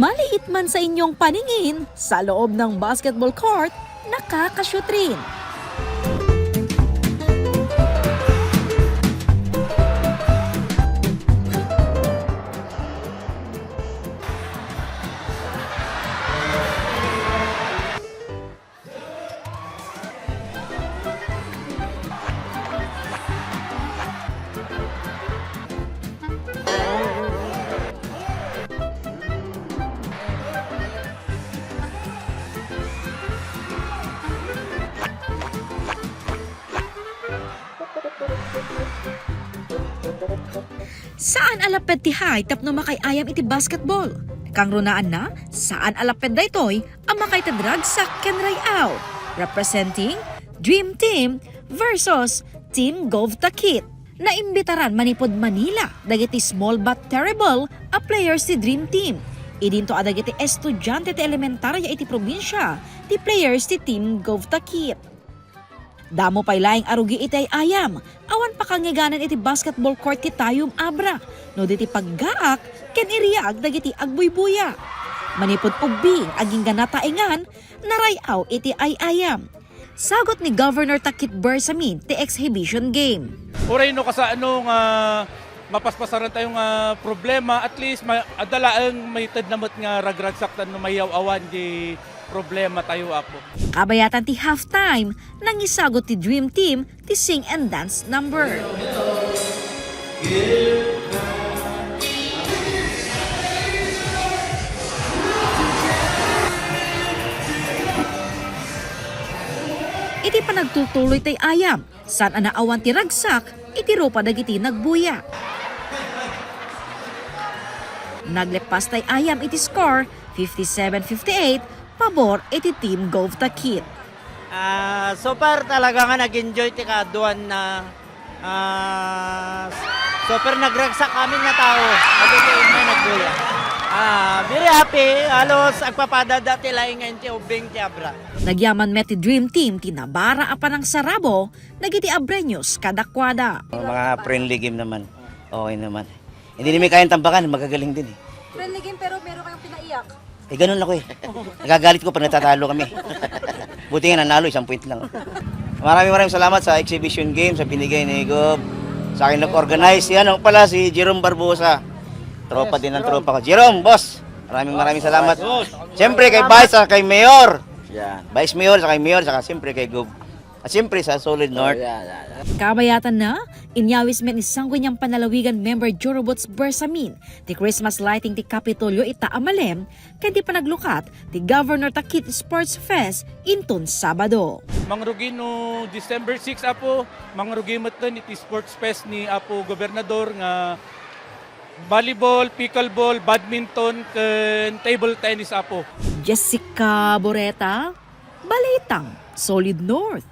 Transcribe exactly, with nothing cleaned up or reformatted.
Maliit man sa inyong paningin, sa loob ng basketball court, nakaka-shoot rin. Saan a lapped ti hay tapno makaay-ayam iti basketball. Kangrunaanna, saan a lapped daytoy a makaay ti ragsak ken ray-aw, representing Dream Team versus Team Gov Takit. Naimbitaran manipud Manila dagiti small but terrible a players ti Dream Team. Idinto a dagiti estudiante ti elementaria iti probinsia ti players ti Team Gov Takit. Damo pay laeng a rugi iti ay-ayam, awan pakangngeganan iti basketball court ti Tayum Abra, no di ti paggaak ken iriag dagiti agbuybuya. Manipud ubbing, agingga nataengan, naray-aw iti ay-ayam. Sagut ni Governor Takit Bersamin ti exhibition game. Uray no kasano nga mapaspasaran tayo nga problema, at least ma-, adda laeng maited na met nga ragragsak tapno mayaw-awan di problema tayo, Apo. Kabayatan ti halftime, nangisagut ti Dream Team ti sing and dance number. Iti panagtultuloy ti ay-ayam, saan a naawan ti ragsak iti rupa dagiti nagbuya. Nagleppas ti ay-ayam iti score, fifty-seven fifty-eight, pabor iti Team Gov Takit. Ah, so far talaga nga nag-enjoy ti kaaduan na, ah, super nagragsak amin nga tao. Dagiti unay nagbuya. Ah, very happy. Halos agpapadada ti laing nga inti ubbing ti Abra. Nagyaman met ti Dream Team ti nabara a panangsarabo dagiti Abreños kadakuada. Mga friendly game naman. Okay naman. Hindi namin kayang tambakan, magagaling din eh. Friendly game pero meron kayong pinaiyak. Eh, ganun ako eh. Nagagalit ko pag natatalo kami. Buti nga nanalo, isang point lang. Maraming maraming salamat sa exhibition game, sa binigay ni Gob. Sa akin nag-organize, yan ang pala si Jerome Barbosa. Tropa din ang tropa ko. Jerome, boss, maraming maraming salamat. Siyempre kay Vice at kay Mayor. Yan. Vice Mayor, sa kay Mayor, saka siyempre kay Gob. At siyempre sa Solid North. Kabayatan na, inyawis met ni Sangguniang Panlalawigan member Jorobots Bersamin ti Christmas lighting ti Kapitolyo ita a malem ken ti panaglukat ti Governor Takit Sports Fest inton Sabado. Mangrugi no December six, Apo, mangrugi metten iti Sports Fest ni Apo Gobernador nga volleyball, pickleball, badminton, ken table tennis, Apo. Jessica Boreta, Balitang Solid North.